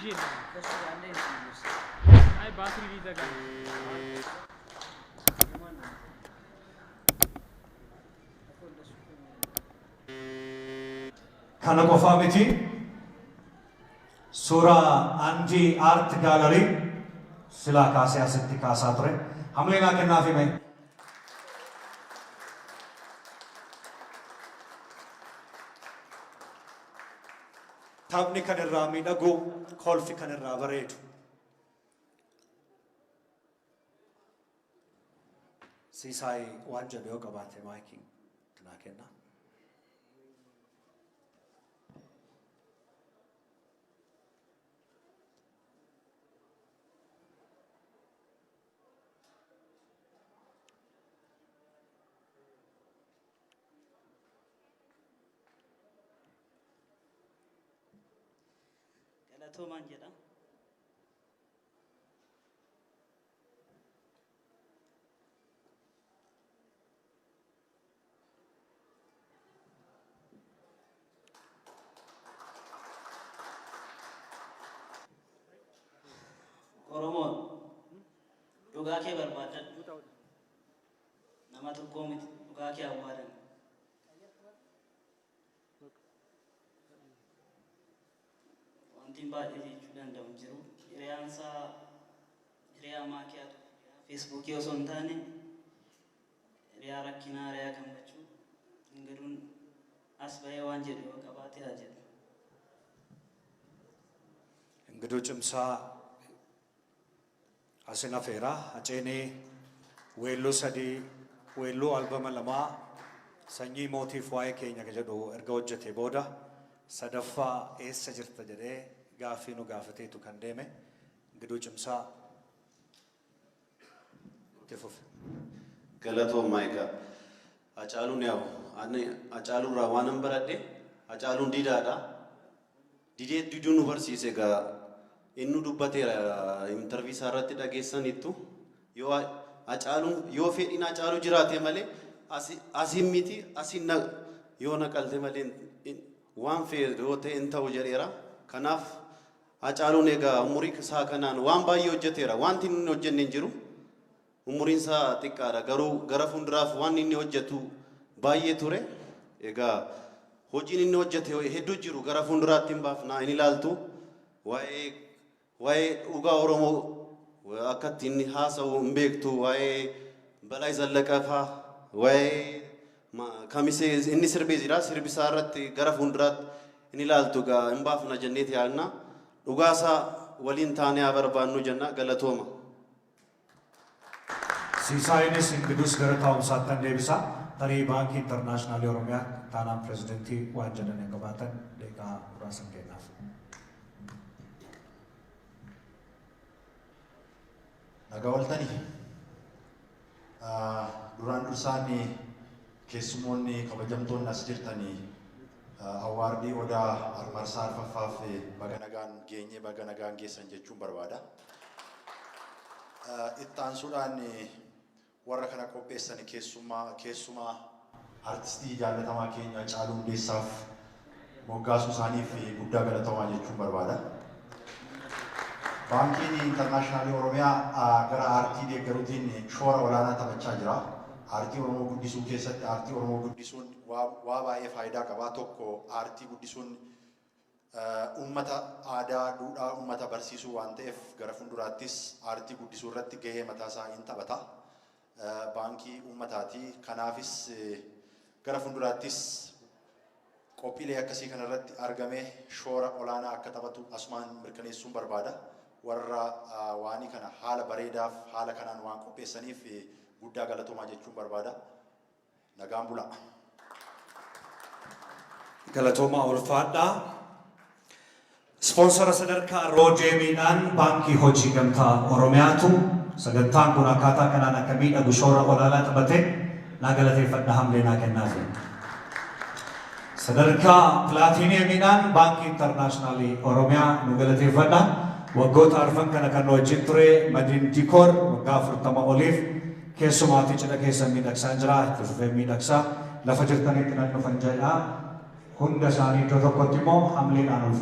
ይዤ ነው። አይ ባትሪ ሊዘጋ ነው። Kana qofaa miti, suuraa Andii Art Gallery silaa kaasee asitti kaasaa ture. Hamlee naa kennaaf hime. Taphni kan irraa miidhagu, kolfi kan irraa bareedu. Siisaay waan jedhu yoo qabaate maayikii naa kenna. Galatoomaan jedha. Oromoon dhugaa kee barbaaddadhu. Nama tokkoo miti dhugaa kee awwaalan. Wanti baay'ee jechuu danda'u hin jiru. Hiriyaan isaa hiriyaa maakiyaatu Feesbuukii osoo hin taane hiriyaa rakkinaa, hiriyaa gammachuu Ingiduun as bahee waan jedhu yoo qabaate haa jedhu. Ingiduu Cimsaa asin afeera. Haceenii weelluu sadii, weelluu albama lamaa, Sanyii Mootiif Waa'ee Keenya ka jedhu erga hojjetee booda sadaffaa eessa jirta jedhee gaaffii nu gaafateetu kan deeme. Ingiduu Cimsaa, itti fufi. Galatoomaa. Egaa Hacaaluun yaa'u ani Hacaaluurraa waanan baradhe, Hacaaluun didaadha. Didee diduu nu barsiise. Egaa inni dubbateera, interview isaa irratti dhageessaniittu. Yoo Hacaaluun, yoo fedhiin Hacaaluu jiraate malee asiin miti, asiin na yoo naqalte malee waan fe'e yoo ta'e hin ta'u jedheera. Kanaaf Hacaaluun egaa umurii isaa kanaan waan baay'ee hojjeteera. Wanti inni hin hojjenne hin jiru. Umuriin isaa xiqqaadha, garuu gara fuulduraaf waan inni hojjetu baay'ee ture. Egaa hojiin inni hojjete hedduu jiru, gara fuulduraatti hin baafna, hin ilaaltu. Waa'ee dhugaa Oromoo akka itti inni haasa'u hin beektu. Waa'ee Balaa Zallaqaa fa'aa, waa'ee Kamisee inni sirbee jira. Sirbi isaa irratti gara fuulduraatti hin ilaaltu. Egaa hin baafna jenneeti yaadna. Dhugaa isaa waliin taanee haa barbaannu jenna. Galatooma. Siisaayinis Ingiduus gara taa'umsaattan deebisa. Tarii Baankii Intarnaashinaalii Oromiyaa taanaan pirezidantii waan jedhan yoo qabaatan daqiiqaa muraasan kennaaf. Nagaa ooltanii. Duraan dursaan keessummoonni kabajamtoonni as jirtanii, award Odaa marsaa arfaffaaf baga nagaan geenye, baga nagaan geessan jechuun barbaada. Itti aansuudhaan warra kana qopheessan, keessumaa artistii jaallatamaa keenya Hacaaluu Hundeessaaf moggaasuu isaaniif guddaa galatoomaa jechuun barbaada. Baankiin Intarnaashinaalii Oromiyaa gara aartii deeggaruutiin shoora olaanaa taphachaa jira. Aartii Oromoo guddisuu keessatti, aartii Oromoo guddisuun waa baay'ee faayidaa qaba. Tokko, aartii guddisuun uummata aadaa, duudhaa uummata barsiisuu waan ta'eef gara fuulduraattis aartii guddisuu irratti gahee mataasaa hin taphata. Baankii uummataati. Kanaafis gara fuulduraattis qophiilee akkasii kanarratti argamee shoora olaanaa akka taphatu asumaan mirkaneessuun barbaada. Warra waanii kana haala bareedaaf haala kanaan waan qopheessaniif guddaa galatoomaa jechuun barbaada. Nagaan bulaa. Galatoomaa, ulfaadhaa. Ispoonsara sadarkaa Roodeemiidhaan Baankii Hojii Gamtaa Oromiyaatu sagantaan kun akkaataa kanaan akka miidhagu shoora olaanaa taphate naa galateeffadha, hamlee naa kennaafi. Sadarkaa Pilaatiiniyeemiidhaan Baankii Intarnaashinaalii Oromiyaa nu galateeffadha. Waggoota arfan kana kan nu wajjin ture Madiin Dikoor waggaa 40 oliif keessumaatii cidha keessan miidhagsaa jira, itti fufee miidhagsaa. Lafa jirtanitti nan dhufan jedha. Hunda isaanii iddoo tokkotti immoo hamleedhaan ulfaadha.